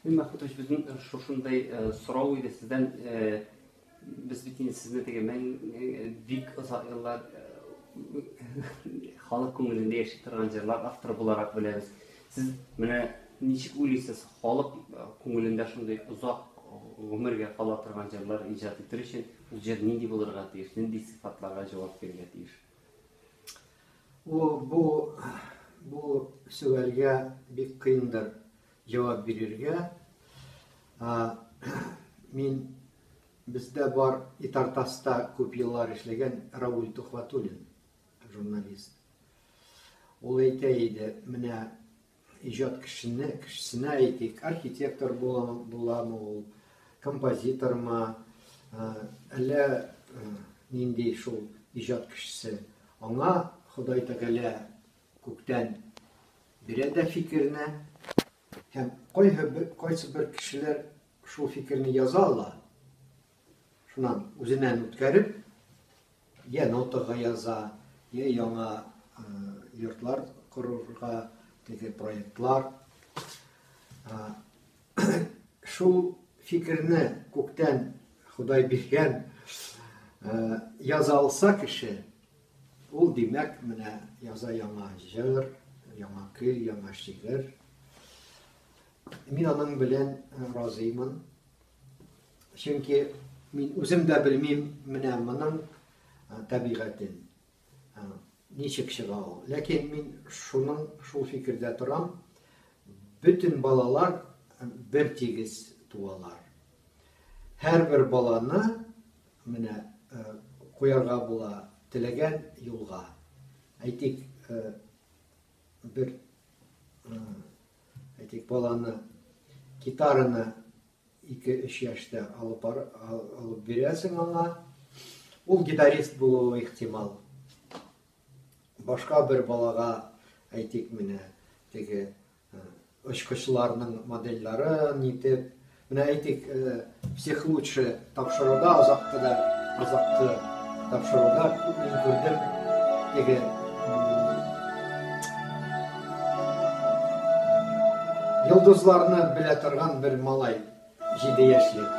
Мин Мәхмүтович, безнең шушындай сорау иде сездән. Без бит инде сезне теге мәң бик озак еллар халык күңелендә яши торган җырлар авторы буларак беләбез. Сез менә ничек уйлыйсыз, халык күңелендә шундый озак гомергә кала торган җырлар иҗат итер өчен ул җыр нинди булырга тиеш, нинди сыйфатларга җавап бирергә тиеш? Бу, бу, бу сөальгә бик кыендыр җавап бирергә. Мин бездә бар Итартаста күп еллар эшләгән Рауль Тухватуллин, журналист. Ул әйтә иде, менә иҗат кешене, кешесенә әйтик, архитектор буламы ул, композитормы, әллә нинди шул иҗат кешесе. Аңа Ходай Тәгалә күктән бирә дә фикерне һәм кайсы бер кешеләр шул фикерне яза ала, шуннан үзеннән үткәреп, я нотага яза, я яңа йортлар корырга, теге проектлар. Шул фикерне күктән Ходай биргән яза алса кеше, ул димәк менә яза яңа җыр, яңа көй, яңа шигырь. Мин аның белән разыймын. Чөнки мин үзем дә белмим менә моның табигатен. Ничек чыга ул. Ләкин мин шуның шул фикердә торам. Бөтен балалар бер тигез туалар. Һәрбер баланы менә куярга була теләгән юлга. Әйтик, бер әйтик, баланы гитараны 2-3 яшьтә алып бар, алып бирәсең аңа. Ул гитарист булуы ихтимал. Башка бер балага, әйтик, менә теге очкычларның модельләрен нитеп, менә әйтик, всех лучше тапшыруда азакты да, азакты тапшыруда мин күрдем теге йолдызларны белә торган бер малай, 7 яшьлек.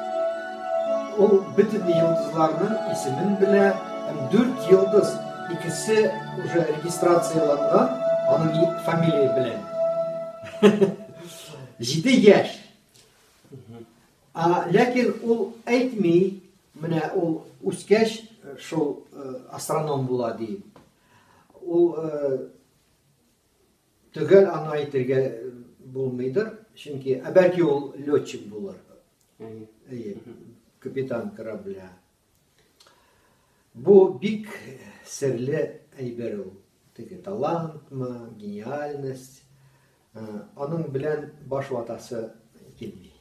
Ул бөтен йолдызларның исемен белә, һәм дүрт йолдыз, икесе уже регистрацияләнгән, аның фамилия белән. 7 яшь. А, ләкин ул әйтми, менә ул үскәч шул астроном була ди. Ул төгәл аны әйтергә булмыйдыр, чөнки ә бәлки ул летчик булыр. Әйе, капитан корабля. Бу бик серле әйбер ул. Теге талантмы, гениальность. Аның белән баш ватасы килми.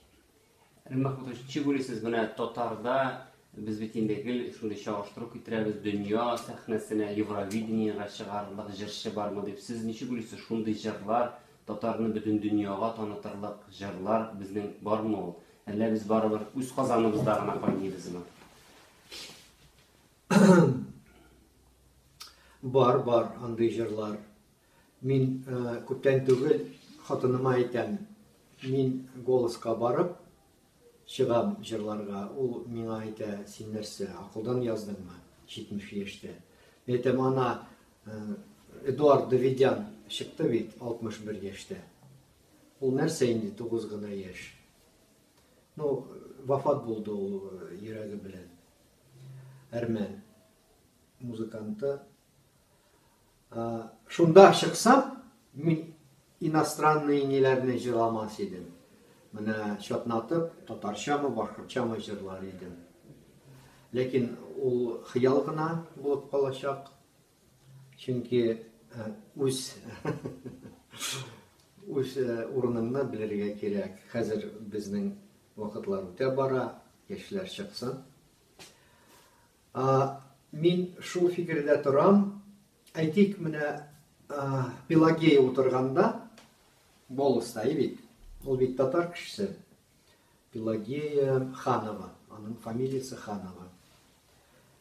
Рим Мәхмүтович, ничек уйлыйсыз, менә татарда без бит инде гел шундый чагыштыру китерәбез, дөнья сәхнәсенә, Евровидениегә чыгарлык җырчы бармы дип. Сез ничек уйлыйсыз, шундый җырлар, татарны бөтен дөньяга танытырлык җырлар безнең бармы ул? Әллә без барыбер үз казаныбызда гына кайныйбызмы? Бар, бар андый җырлар. Мин күптән түгел хатыныма әйтәм, мин Голоска барып чыгам җырларга. Ул миңа әйтә, син нәрсә, акылдан яздыңмы 70 яшьтә? Мин әйтәм, ана Эдуард Давидян чыкты бит 61 яшьтә. Ул нәрсә инде 9 гына яшь. Ну, вафат булды ул йөрәге белән. Әрмән музыканты. Шунда чыксам, мин иностранный ниләрне җырламас идем. Менә чатнатып, татарчамы, башкортчамы җырлар идем. Ләкин ул хыял гына булып калачак. Чөнки үз үз урыныңны белергә кирәк. Хәзер безнең вакытлар үтә бара, яшьләр чыксын. Мин шул фикердә торам. Әйтик, менә Пелагея утырганда, Голоста, бит. Ул бит татар кешесе. Пелагея Ханова, аның фамилиясе Ханова.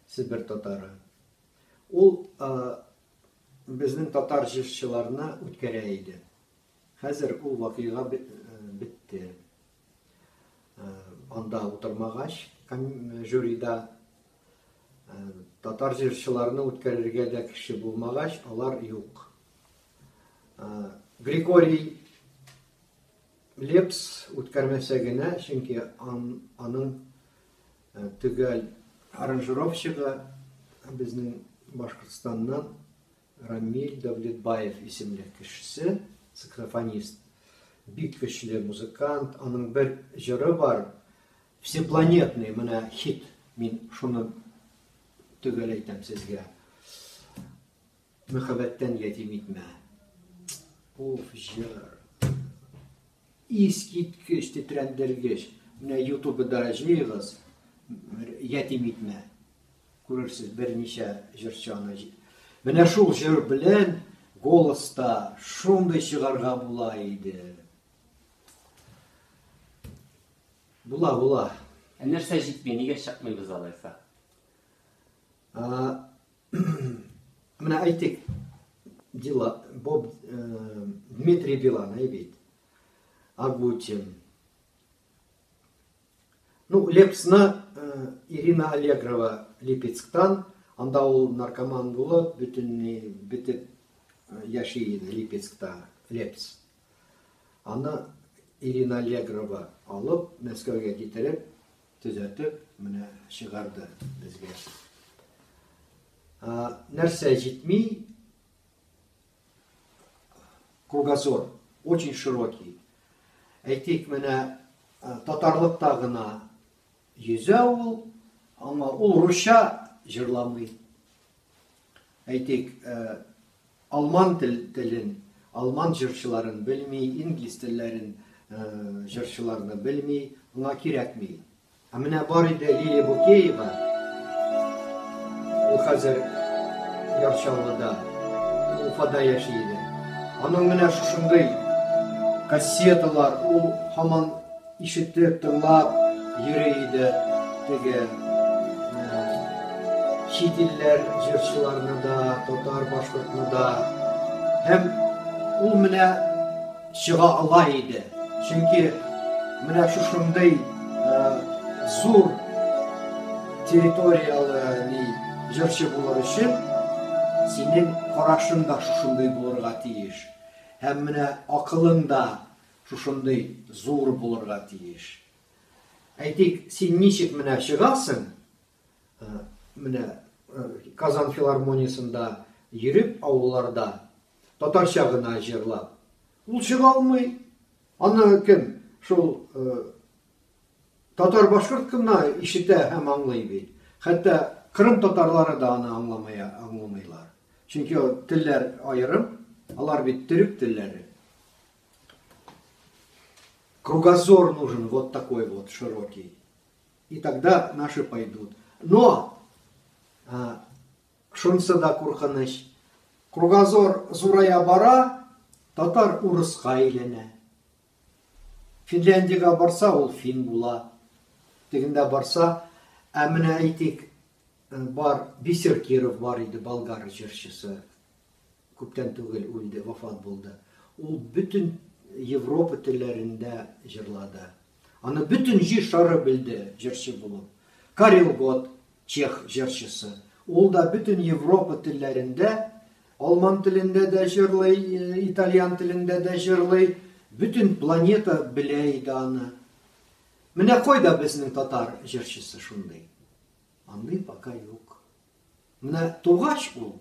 Себер татары. Ул безнең татар җырчыларны үткәрә иде. Хәзер ул вакыйга бетте. анда утырмагач, жюрида татар җырчыларны үткәрергә дә кеше булмагач, алар юк. Григорий Лепс үткәрмәсә генә, чөнки аның төгәл аранжировщигы безнең Башкортстаннан Рамиль Давлетбаев исемле кешесе, саксофонист, бик көчле музыкант, аның бер җыры бар, всепланетный, менә хит, мин шуны төгәл әйтәм сезгә. Мәхәббәттән ятим итмә. Уф, җыр. Искиткеч, тетрәндергеч. Менә Ютубда җыегыз, ятим итмә. Күрерсез берничә җырчы аны. Менә шул җыр белән Голоста шундый чыгарга була иде. Була, була. Ә нәрсә җитми, нигә чыкмыйбыз алайса? Менә әйтик, Дила, Боб, Дмитрий Билан, әй бит. Агутин. Ну, Лепсны Ирина Аллегрова Липецктан, анда ул наркоман булып, бөтенләй бетеп яши иде Липецкта, Лепс. Аны Ирина Аллегрова алып, Мәскәүгә китереп, төзәтеп, менә чыгарды безгә. Нәрсә җитми? Кругозор очень широкий. Әйтик, менә татарлыкта гына йөзә ул, аңа ул русча җырламый. Әйтик, алман тел, телен, алман җырчыларын белми, инглиз телләрен җырчыларны белми, аңа кирәкми. Ә менә бар иде Лилия Букеева, ул хәзер Яр Чаллыда, Уфада яши иде. Аның менә шушындый кассеталар, ул һаман ишетеп, тыңлап йөри иде теге чит илләр җырчыларны да, татар, башкортны да. Һәм ул менә чыга ала иде. Чөнки менә шушындый зур территорияле ни җырчы булыр өчен синең карашың да шушындый булырга тиеш. Һәм менә акылың да шушындый зур булырга тиеш. Әйтик, син ничек менә чыгасың, менә Казан филармониясендә йөреп авылларда татарча гына җырлап. Ул чыга алмый. Аны кем? Шул татар-башкорт кына ишетә һәм аңлый бит. Хәтта Кырым татарлары да аны аңламый, аңламыйлар. Чөнки телләр аерым, алар бит төрек телләре. Кругозор нужен вот такой вот широкий. И тогда наши пойдут. Но шунысы да куркыныч. Кругозор зурая бара, татар урыска әйләнә. Финляндиягә барса, ул фин була. Тегендә барса, ә менә әйтик, бар Бисер Киров бар иде, болгар җырчысы. Күптән түгел үлде, вафат булды. Ул бөтен Европа телләрендә җырлады. Аны бөтен җир шары белде җырчы булып. Карел Гот, чех җырчысы. Ул да бөтен Европа телләрендә, алман телендә дә җырлый, итальян телендә дә җырлый. Бөтен планета белә иде аны. Менә кайда безнең татар җырчысы шундый? Андый пока юк. Менә тугач ул,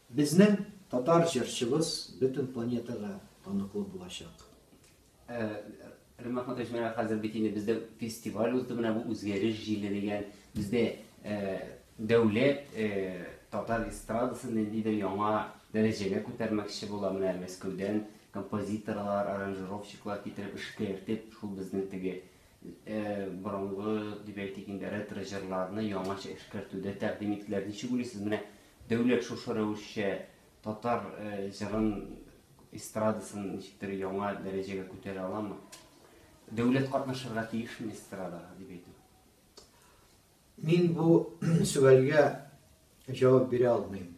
безнең татар җырчыбыз бөтен планетага таныклы булачак. Рим Әхмәтович, менә хәзер бит инде бездә фестиваль узды, менә бу Үзгәреш җиле дигән. Бездә дәүләт татар эстрадасын ниндидер яңа дәрәҗәгә күтәрмәкче була. Менә Мәскәүдән композиторлар, аранжировщиклар китереп, эшкәртеп, шул безнең теге борынгы дип әйтик инде ретро җырларны яңача эшкәртүдә тәкъдим иттеләр. Ничек уйлыйсыз, менә дәүләт шушы рәвешчә татар җырын, эстрадасын ничектер яңа дәрәҗәгә күтәрә аламы? Дәүләт катнашырга тиешме эстрадага дип әйтү? Мин бу сөальгә җавап бирә алмыйм.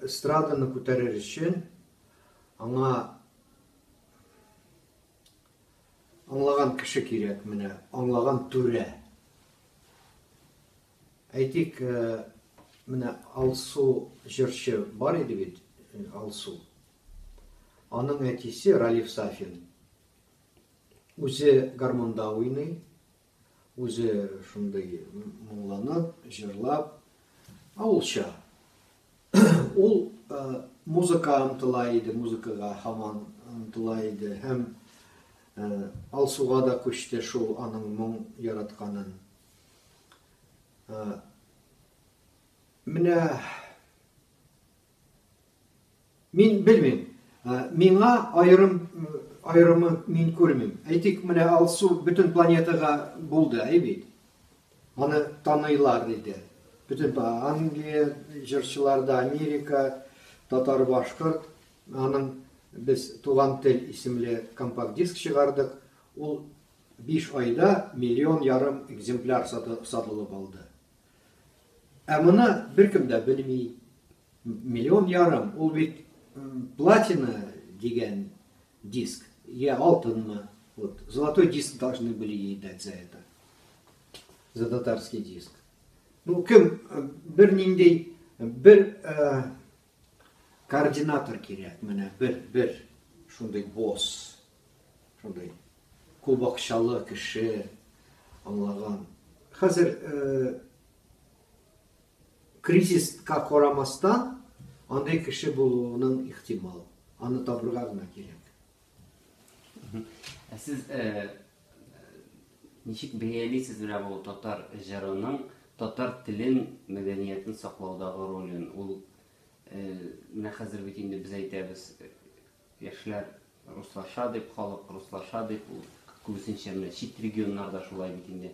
Эстраданы күтәрер өчен Аңа аңлаган кеше кирәк менә, аңлаган түрә. Әйтик, менә Алсу җырчы бар иде бит, Алсу. Аның әтисе Ралиф Сафин үзе гармунда уйный, үзе шундый моңланып, җырлап, авылча. Ул музыка омтыла иде, музыкага һаман омтыла иде һәм Алсуга да күчте шул аның моң яратканын. Менә мин белмим. Миңа аерым аерымы мин күрмим. Әйтик, менә Алсу бөтен планетага булды, әй бит. Аны таныйлар иде. Бөтен Англия җырчылары да, Америка, татар, башкорт. Аның без Туган тел исемле компакт-диск чыгардык. Ул 5 айда миллион ярым экземпляр сатылып алды. Ә моны беркем дә белми. Миллион ярым, ул бит платина дигән диск, я алтынмы. Вот, золотой диск должны были ей дать за это. За татарский диск. Ну, кем бер нинди бер э, координатор кирәк, менә бер бер шундый босс, шундый күп акчалы кеше аңлаган. Хәзер э, кризиска карамастан, андый кеше булуының ихтимал. Аны табырга гына кирәк. Ә сез э, ничек бәялисез менә бу татар җырының татар телен, мәдәниятен саклаудагы ролен? Ул э, менә хәзер бит инде без әйтәбез, яшьләр руслаша дип, халык руслаша дип, ул күбесенчә менә чит регионнарда шулай бит инде,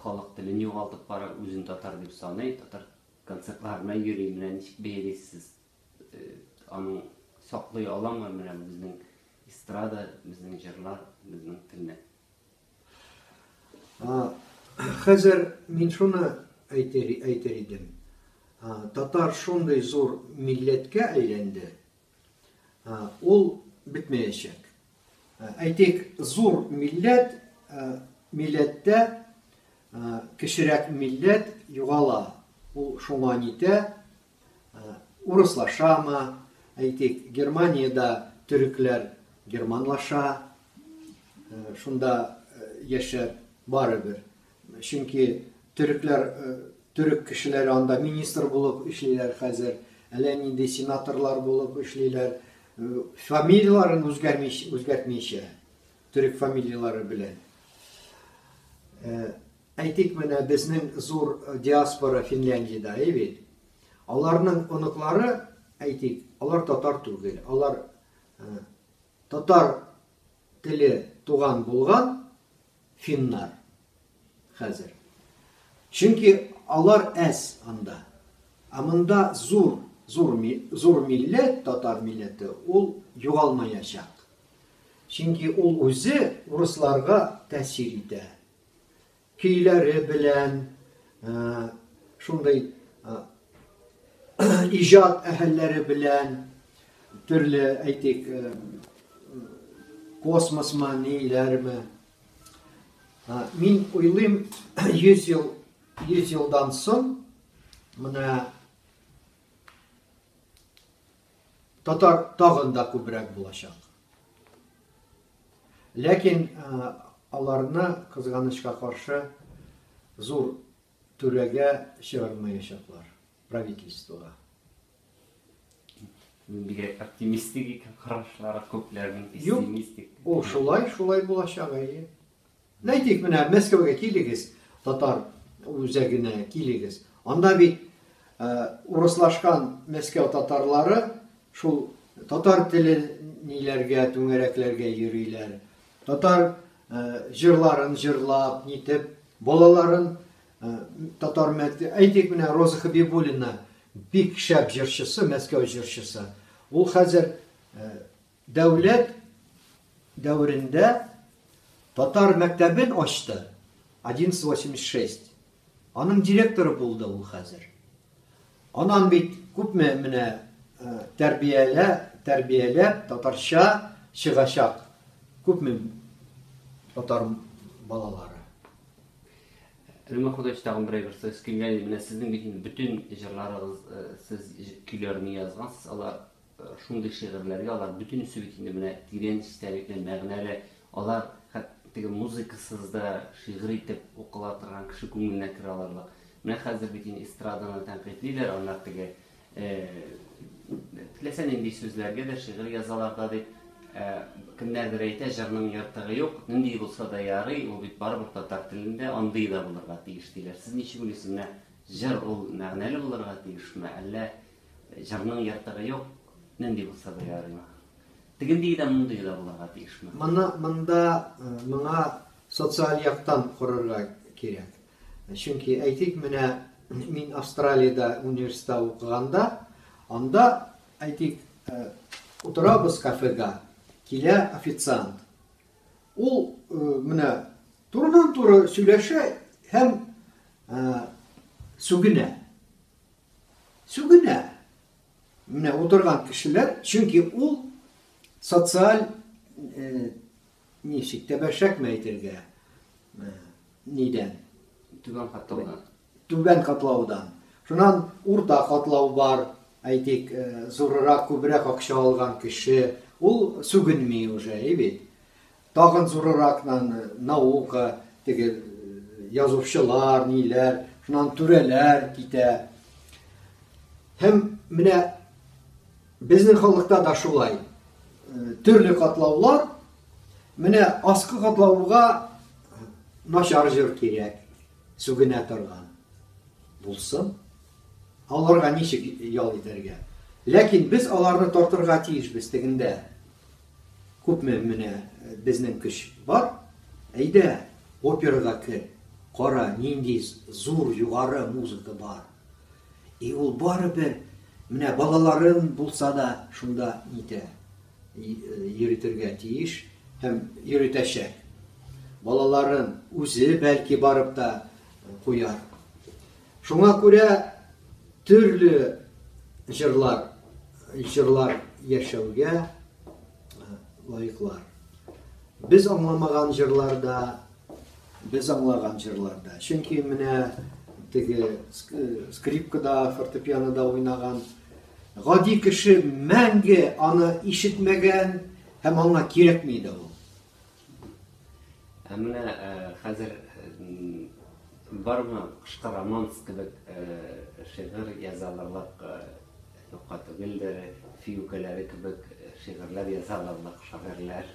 халык телен югалтып бара, үзен татар дип саный, татар концертларына йөри. Менә ничек бәялисез, аның саклый аламы менә безнең эстрада, безнең җырлар, безнең телне? Хәзер мин шуны әйтер, әйтер идем. Татар шундый зур милләткә әйләнде, ул бетмәячәк. Әйтик, зур милләт, милләттә кечерәк милләт югала. Ул шуңа нитә, урыслашамы, әйтик, Германиядә төрекләр германлаша, шунда яшәп барыбер. Чөнки төрекләр, төрек кешеләре анда министр булып эшлиләр хәзер, әллә нинди сенаторлар булып эшлиләр, фамилияләрен үзгәртмичә, төрек фамилияләре белән. Әйтик, менә безнең зур диаспора Финляндиядә, әй бит. Аларның оныклары, әйтик, алар татар түгел, алар татар теле туган булган финнар хәзер. Чөнки алар әз анда. Ә монда зур, зур, зур милләт, татар милләте, ул югалмаячак. Чөнки ул үзе урысларга тәэсир итә. Көйләре белән, шундый иҗат әһелләре белән, төрле, әйтик, космосмы, ниләрме. Мин уйлыйм, 100 ел, 100 елдан соң менә татар тагын да күбрәк булачак. Ләкин аларны, кызганычка каршы, зур түрәгә чыгармаячаклар, правительствога. Бигрәк оптимистик икән карашлары, күпләрнең пессимистик. Юк, ул шулай, шулай булачак, әйе. Әйтик, менә Мәскәүгә килегез, татар үзәгенә килегез. Анда бит урыслашкан Мәскәү татарлары шул татар теле ниләргә, түңәрәкләргә йөриләр. Татар җырларын җырлап, нитеп, балаларын татар мәктәп, әйтик, менә Роза Хабибуллина бик шәп җырчысы, Мәскәү җырчысы. Ул хәзер дәүләт дәверендә татар мәктәбен ачты, 1186. Аның директоры булды ул хәзер. Анан бит күпме менә тәрбиялә, тәрбияләп татарча чыгачак күпме татар балалары. Рөмә Худович, тагын бер әйбер сорыйсы килгән иде. Менә сезнең бит инде бөтен җырларыгыз, сез көйләрне язгансыз, алар шундый шигырьләргә, алар бөтенесе бит инде менә тирән эчтәлекле, мәгънәле, алар хәт теге музыкасыз да шигырь итеп укыла торган кеше күңеленә керә алырлык. Менә хәзер бит инде эстраданы тәнкыйтьлиләр, аннары теге Теләсә нинди сүзләргә дә шигырь язалар да дип, кемнәрдер әйтә, җырның ертыгы юк, нинди булса да ярый, ул бит барыбер татар телендә, андый да булырга тиеш диләр. Сез ничек уйлыйсыз, менә җыр ул мәгънәле булырга тиешме, әллә җырның ертыгы юк, нинди булса да ярыймы? Тегендие дә, мондые да булырга тиешме? Моны монда моңа социаль яктан карарга кирәк. Чөнки, әйтик, менә мин Австралиядә университетта укыганда, анда, әйтик, утырабыз кафега, килә официант. Ул менә турыдан-туры сөйләшә һәм сүгенә. Сүгенә. Менә утырган кешеләр, чөнки ул социаль ничек тәбәшәкме әйтергә, нидән? Түбән катлаудан. Түбән катлаудан. Шуннан урта катлау бар, әйтик, зурырак, күбрәк акча алган кеше, ул сүгенми уже, әй бит. Тагын зурыракнан наука, теге язучылар, ниләр, шуннан түрәләр китә. Һәм менә безнең халыкта да шулай. Төрле катлаулар. Менә аскы катлауга начар җыр кирәк, сүгенә торган. Булсын. Аларга ничек ял итәргә? Ләкин без аларны тартырга тиешбез тегендә. Күпме менә безнең көч бар. Әйдә, операга кер. Кара, нинди зур югары музыка бар. И ул барыбер менә балаларын булса да шунда нитә, йөретергә тиеш һәм йөретәчәк. Балаларын үзе бәлки барып та куяр. Шуңа күрә төрле җырлар, җырлар яшәүгә лаеклар. Без аңламаган җырлар да, без аңлаган җырлар да. Чөнки менә теге скрипкада, фортепианода уйнаган гади кеше мәңге аны ишетмәгән һәм аңа кирәкми дә ул. Ә менә хәзер бармы кышкы романс кебек шигырь яза алырлык, юкка түгелдер, фиюкәләре кебек шигырьләр яза алырлык шагыйрьләр?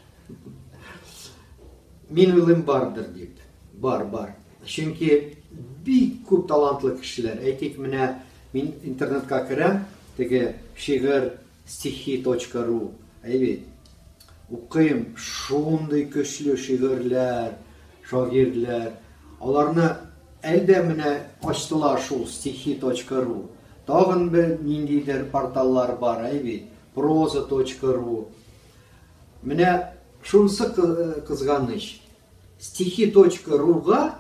Мин уйлыйм, бардыр дип. Бар, бар. Чөнки бик күп талантлы кешеләр. Әйтик, менә мин интернетка керәм, теге шигырь стихи точка ру, әй бит. Укыйм, шундый көчле шигырьләр, шагыйрьләр. Аларны әлдә менә ачтылар шул стихи точка ру. Тагын бер ниндидер порталлар бар, әй бит, проза точка ру. Менә шунысы кызганыч, стихи точка руга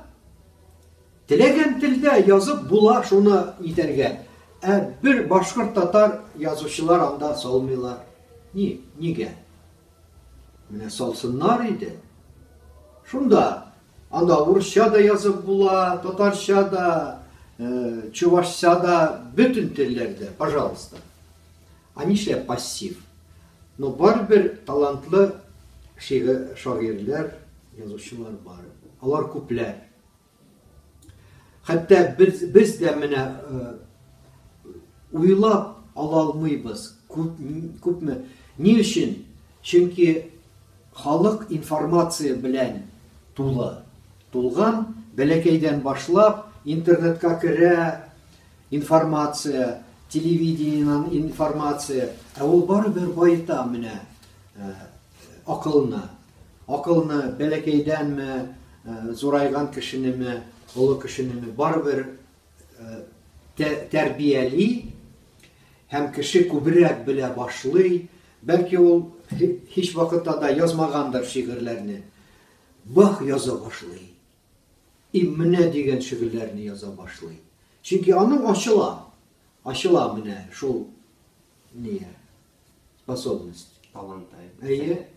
теләгән телдә язып була шуны итәргә. Ә бер башкорт татар язучылар анда салмыйлар. Ни, нигә? Менә салсыннар иде. Шунда анда урысча да язып була, татарча да, чувашча да, бөтен телләрдә, пожалуйста. Ә нишләп пассив? Но барыбер талантлы шагыйрьләр, язучылар бар. Алар күпләр. Хәтта без, без дә менә уйлап ала алмыйбыз күп, күпме. Ни өчен? Чөнки халык информация белән тулы. Тулган, бәләкәйдән башлап, интернетка керә, информация, телевидениенан информация, ә ул барыбер баета менә акылны. Акылны бәләкәйдәнме, зурайган кешенеме, олы кешенеме барыбер тәрбияли һәм кеше күбрәк белә башлый. Бәлки ул һич вакытта да язмагандыр шигырьләрне. Бах яза башлый. И менә дигән шигырьләрне яза башлый. Чөнки аның ачыла. Ачыла менә шул не способность. Талант. Әйе.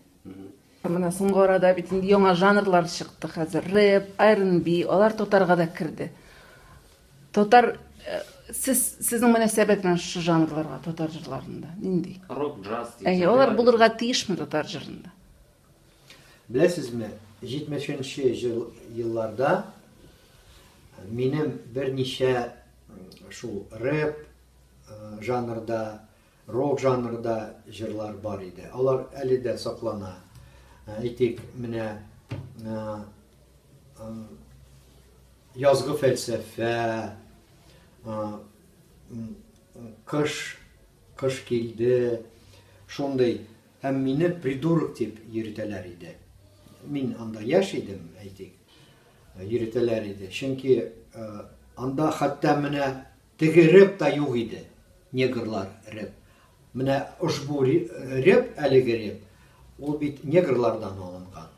Менә соңгы арада бит инде яңа жанрлар чыкты хәзер. Рэп, R&B, алар татарга да керде. Татар э, сез сезнең мөнәсәбәт белән шушы жанрларга татар җырларында нинди? Рок, джаз. Әйе, алар булырга тиешме татар җырында? Беләсезме, 70 елларда минем берничә шул рэп жанрда, рок жанрда җырлар бар иде. Алар әле дә саклана. Әйтик, менә язгы фәлсәфә, кыш, кыш килде, шундый. Һәм мине придурок дип йөртәләр иде. Мин анда яшь идем, әйтик, йөртәләр иде. Чөнки анда хәтта менә теге рэп та юк иде. Негрлар рэп. Менә ошбу рэп, әлеге рэп, ул бит негрлардан алынган.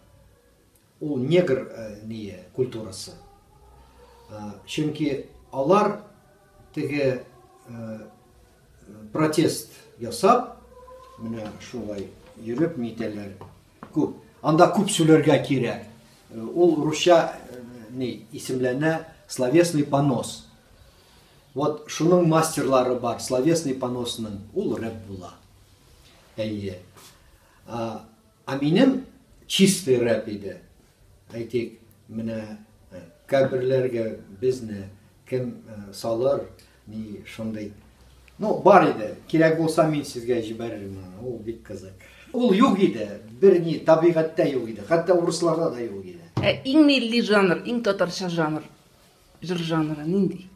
Ул негр ние культурасы. Чөнки алар теге протест ясап, менә шулай йөреп нитәләр. Күп. Анда күп сөйләргә кирәк. Ул русча ни исемләнә словесный понос. Вот шуның мастерлары бар, словесный поносның. Ул рэп була. Әйе. Ә минем чистый рэп иде. Әйтик, менә каберләргә безне кем салыр, ни шундый. Ну, бар иде. Кирәк булса, мин сезгә җибәрермен. Ул бик кызык. Ул юк иде. Бер ни табигатьтә юк иде. Хәтта урысларда да юк иде. Ә иң милли жанр, иң татарча жанр, җыр жанры нинди?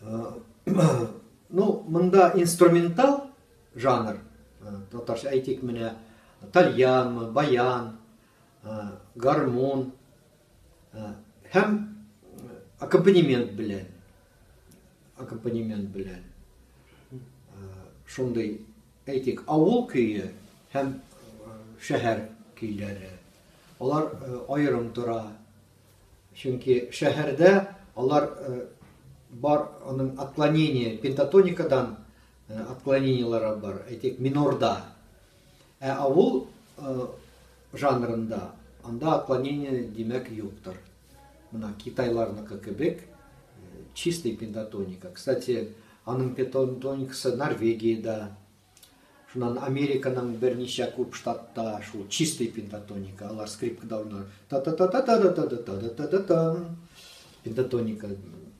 Ну, монда инструментал жанр, татарча әйтик, менә тальянмы, баян, гармун һәм аккомпанемент белән. Аккомпанемент белән. Шундый, әйтик, авыл көе һәм шәһәр көйләре. Алар аерым тора. Чөнки шәһәрдә алар бар аның отклонение, пентатоникадан отклонениеләре бар, әйтик, минорда. Ә авыл жанрында анда отклонение, димәк, юктыр. Менә китайларныкы кебек чистый пентатоника. Кстати, аның пентатоникасы Норвегиядә, шуннан Американың берничә күп штатта шул чистый пентатоника. Алар скрипкада уйнар. Та-та-та-та-та-та-та-та-та-та-та. Пентатоника,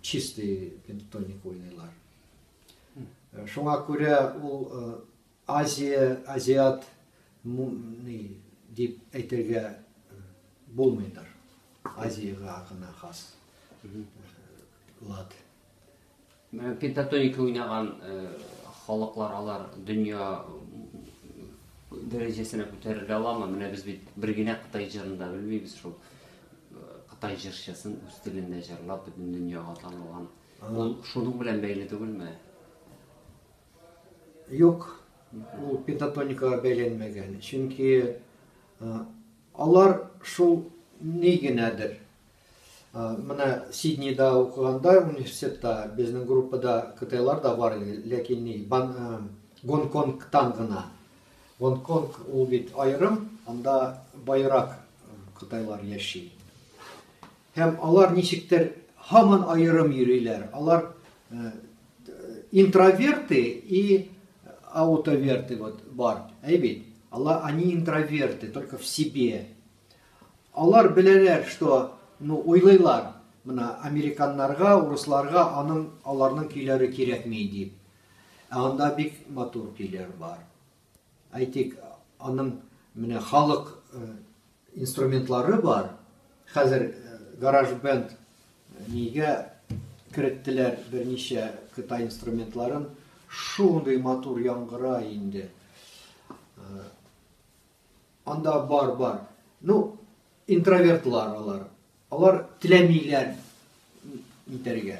чистый пентатоника уйныйлар. Шуңа күрә ул Азия, азиат ни дип әйтергә булмыйдыр. Азиягә гына хас лад. Менә пентатоника уйнаган халыклар алар дөнья дәрәҗәсенә күтәрелә аламы? Менә без бит бер генә Кытай җырын да белмибез шул. Кытай җырчысын үз телендә җырлап бөтен дөньяга танылган. Ул шуның белән бәйле түгелме? Юк, ул пентатоникага бәйләнмәгән. Чөнки алар шул ни генәдер. Менә Сиднейда укыганда университетта безнең группада кытайлар да бар иде, ләкин ни Гонконгтан гына. Гонконг ул бит аерым, анда байрак кытайлар яши. Һәм алар ничектер һаман аерым йөриләр. Алар интроверты и аутоверты вот бар. Әй бит. Алар они интроверты, только в себе. Алар беләләр, что, ну, уйлыйлар, менә американнарга, урысларга аның аларның көйләре кирәкми дип. Ә анда бик матур көйләр бар. Әйтик, аның менә халык инструментлары бар. Хәзер гараж бенд нигә кереттеләр берничә кытай инструментларын. Шундый матур яңгырай инде. Анда бар, бар. Ну, интровертлар алар. Алар теләмиләр нитәргә.